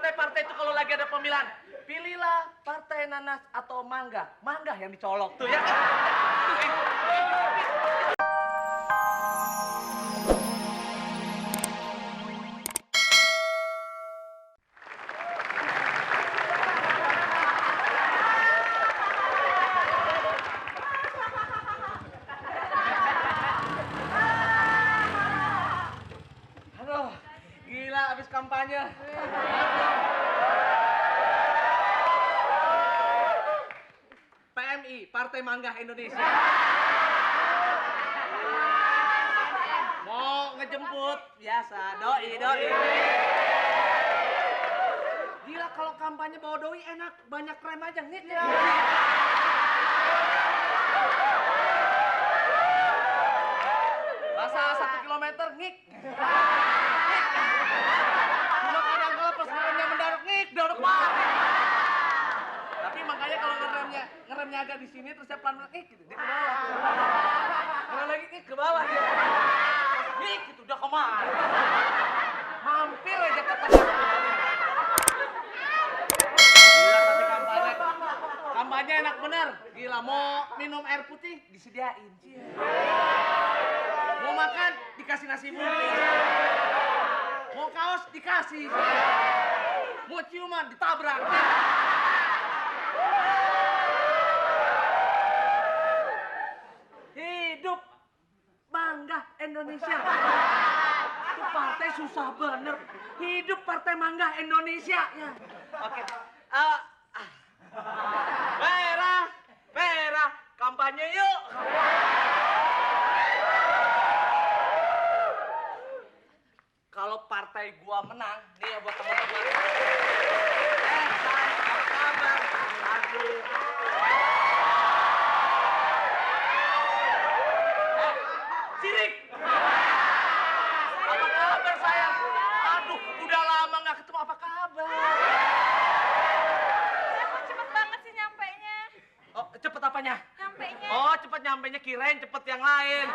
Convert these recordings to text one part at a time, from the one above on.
partai-partai itu kalau lagi ada pemilihan, pilihlah partai nanas atau mangga. Mangga yang dicolok tuh ya kan? Aduh, gila abis kampanye. PMI, Partai Mangga Indonesia. Mau ngejemput, biasa, doi. Gila kalau kampanye bawa doi enak, banyak rem aja, ngit ya. Masa 1 kilometer, ngik. Cuma kadang kalau pas ngeremnya mendarat, ngik, dorok banget. Tapi makanya kalau ngeremnya agak di sini, terus saya pelan-pelan, ngik, gitu, dia ke bawah. Kalau lagi ngik, ke bawah dia. Ngik, gitu, udah kemana. Hampir aja ke tengah. Gila, tapi kampanye enak bener. Gila, mau minum air putih, disediain. Mau makan, dikasih nasi putih. Mau kaos, dikasih. Mau ciuman, ditabrak. Hidup Mangga Indonesia. Itu partai susah bener. Hidup Partai Mangga Indonesia. Ya. Oke. Vera, kampanye yuk. Kalau partai gua menang, nih ya buat teman-teman. Apa kabar? Aduh. Sirik. Apa kabar sayang? Aduh, udah lama nggak ketemu. Apa kabar? Saya kok cepet banget sih nyampenya. Oh, cepet apanya? Nyampenya. Oh, cepet nyampenya, kirain cepet yang lain.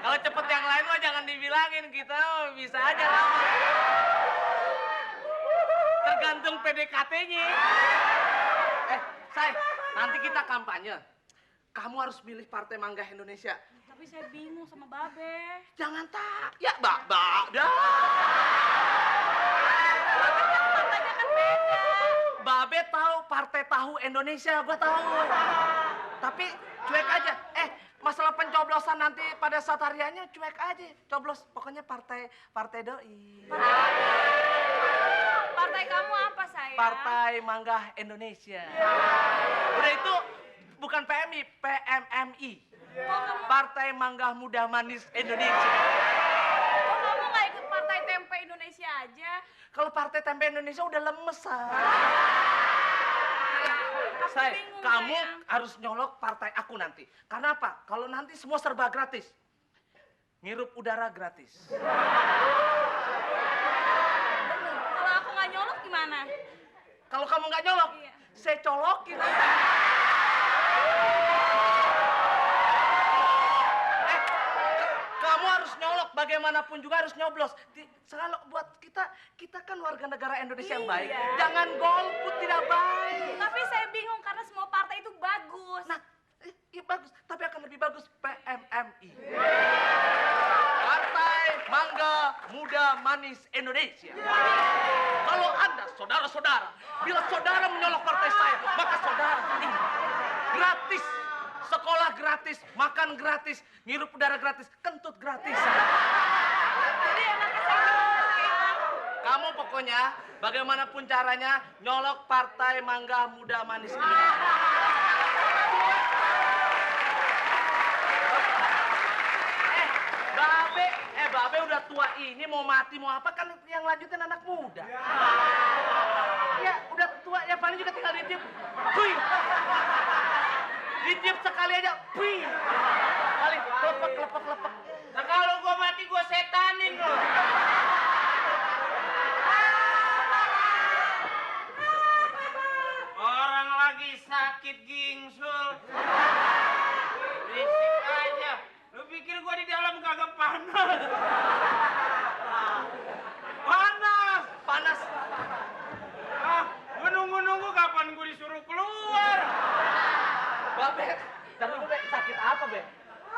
Kalau cepet yang lain mah jangan dibilangin, kita bisa aja lama. Tergantung PDKT-nya. Say, nanti kita kampanye. Kamu harus milih Partai Mangga Indonesia. Tapi saya bingung sama Babe. Jangan tak, ya dah. Partainya kan beda. Babe tahu Partai Tahu Indonesia, gua tahu. Tapi cuek aja. Masalah pencoblosan nanti pada saat hariannya cuek aja. Coblos, pokoknya partai doi. Partai kamu apa, sayang? Partai Mangga Indonesia. Udah itu bukan PMI, PMMI. Partai Mangga Muda Manis Indonesia. Kok kamu nggak ikut Partai Tempe Indonesia aja? Kalau Partai Tempe Indonesia udah lemes, Say, kamu harus nyolok partai aku nanti. Karena apa? Kalau nanti semua serba gratis. Ngirup udara gratis. Kalau aku nggak nyolok gimana? Kalau kamu nggak nyolok, Iya. saya colokin. Kamu harus nyolok, bagaimanapun juga harus nyoblos. Selalu buat kita kan warga negara Indonesia yang baik. Iya. Jangan golput, tidak baik. Tapi saya bingung karena semua partai itu bagus. Nah, iya bagus, tapi akan lebih bagus PMMI. Partai Mangga Muda Manis Indonesia. Kalau Anda, saudara-saudara, bila saudara menyolok partai saya, maka saudara ini gratis. Sekolah gratis, makan gratis, ngirup udara gratis, kentut gratis. Jadi enaknya saya Kamu pokoknya bagaimanapun caranya nyolok Partai Mangga Muda Manis Indonesia. Babe udah tua ini mau mati mau apa kan yang lanjutin anak muda. Ya udah tua ya paling juga tinggal ditiup. Hui. Ditiup sekali aja. Hui. Paling kelepek. Nah kalau gua mati gua setanin loh. Orang lagi sakit gingsul. Berisik aja. Lu pikir gua di dalam kagak panas? Panas. Babe, tapi Babe sakit apa, Be?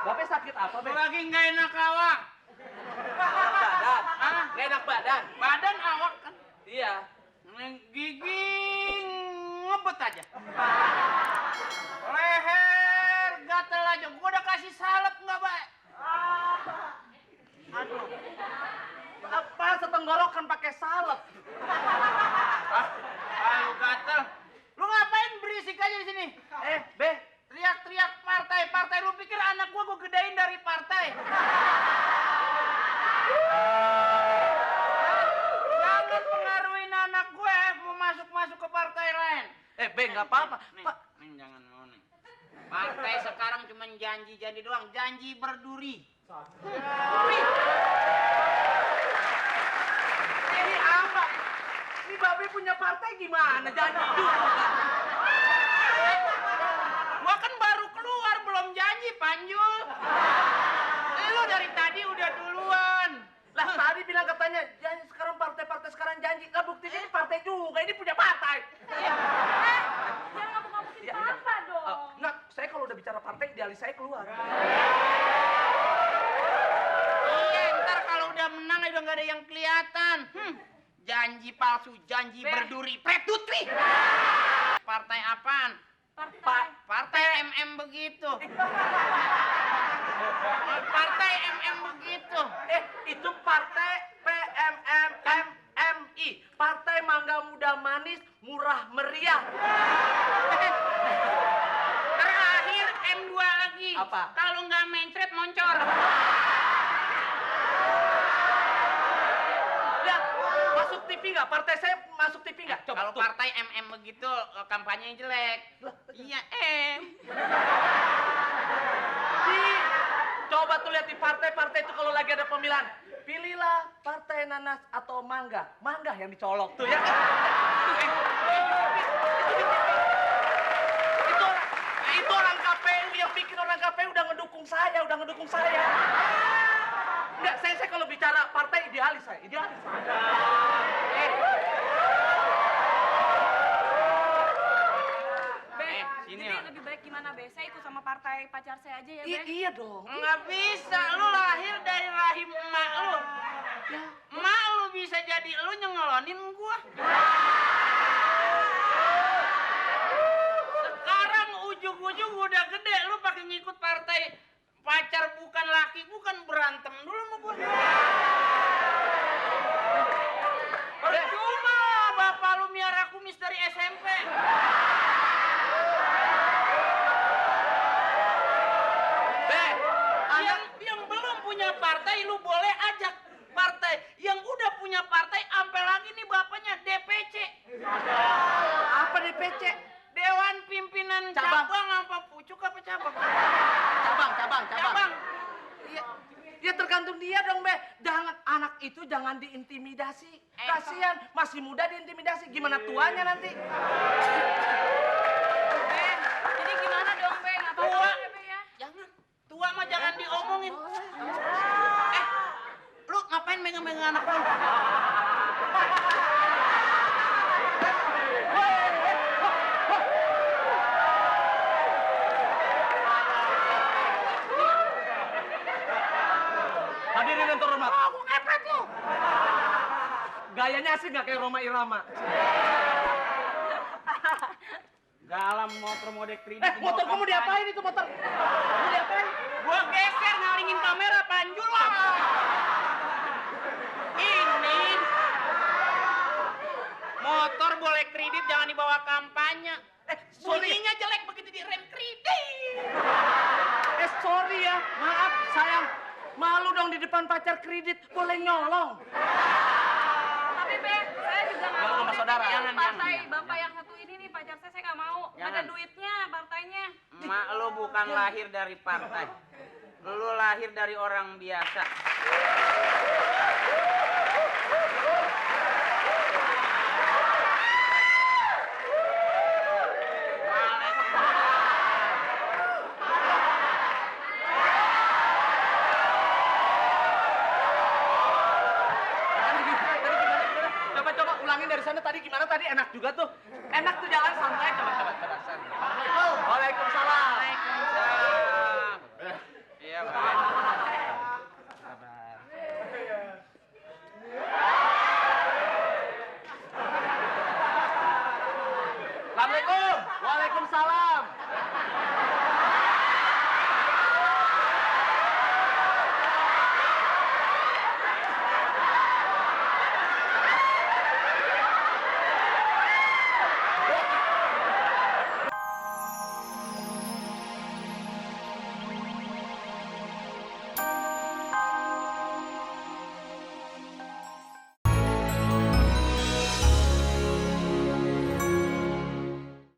Babe sakit apa, Be? Gua lagi nggak enak awak. Badan. Hah? Nggak enak badan. Badan awak kan. Iya. Gigi ngebet aja. Leher gatel aja. Gua udah kasih salep nggak, Bay? Aduh. Apa setenggorokan pakai salep? Ayo gatel. Lu ngapain berisik aja di sini? Be, Teriak-teriak partai. Lu pikir anak gua gedein dari partai? Jangan pengaruhin anak gue mau masuk ke partai lain. Be nggak apa-apa. Nih, Pak, nih jangan mau nih. Partai sekarang cuma janji-janji doang, janji berduri. ini apa? Ini Babe punya partai gimana? Janji juga. Gua kan baru keluar belum janji, Panjul. Lu dari tadi udah duluan. Lah tadi bilang katanya janji sekarang partai sekarang janji. Lah buktinya ini partai juga. Ini punya partai. Jangan ngabuk-ngabukin papa dong. Enggak, saya kalau udah bicara partai idealis saya keluar. Iya, ntar kalau udah menang udah nggak ada yang kelihatan. Janji palsu, janji berduri, pretutri. Partai apaan? Partai MM begitu. Partai MM begitu. Itu partai PMMMI. Partai Mangga Muda Manis Murah Meriah. Terakhir M2 lagi. Apa? Kalau nggak mencret moncor. Lihat, masuk TV nggak? Partai saya masuk TV nggak? Kalau partai MM begitu kampanye jelek. Iya Coba tuh lihat di partai-partai itu kalau lagi ada pemilihan. Pilihlah partai nanas atau mangga. Mangga yang dicolok tuh ya. Itu orang KPU yang bikin orang KPU udah ngedukung saya. Enggak, saya kalau bicara partai idealis saya. sini Jadi ya. lebih baik gimana, Be? Saya ikut sama partai pacar saya aja ya, Be? Iya dong. Nggak bisa, lu lahir dari rahim emak lu. Emak lu bisa jadi lu nyengolonin gua. Sekarang ujung-ujung udah gede, lu pakai ngikut partai pacar bukan laki, bukan berantem dulu sama gua. Percuma bapak lu miara kumis dari SMP. Yang belum punya partai lu boleh ajak partai. Yang udah punya partai sampai lagi nih bapaknya DPC. Apa DPC? Dewan Pimpinan Cabang. Cabang apa pucuk apa cabang? Cabang. Ya tergantung dia dong, Be. Jangan anak itu jangan diintimidasi. Kasihan, masih muda diintimidasi. Gimana tuanya nanti? Be, jadi gimana dong, Be? Ngapain Tua. ya, Be ya? Jangan. Tua mah jangan diomongin. Lu ngapain megang-megang anak lu? Hadirin yang terhormat. Aku ngepet lu. Gayanya asik nggak kayak Roma Irama? Dalam motor mode kredit. Motor kamu diapain itu motor? Kamu diapain? Gua geser ngalingin kamera Panjul lah. Ini motor boleh kredit jangan dibawa kampanye. Sorry. Bunyinya jelek begitu direm kredit. Sorry ya, maaf sayang. Malu dong di depan pacar kredit, boleh nyolong. Tapi, Be, saya juga nggak Jangan mau sama deh saudara. pilih Jangan, partai jangan. bapak yang satu ini nih, pacar saya nggak mau. Nggak ada Jangan. duitnya partainya. Mak lu bukan lahir dari partai. Lu lahir dari orang biasa. Coba ulangin dari sana tadi gimana tadi enak juga tuh. Enak tuh jalan santai coba.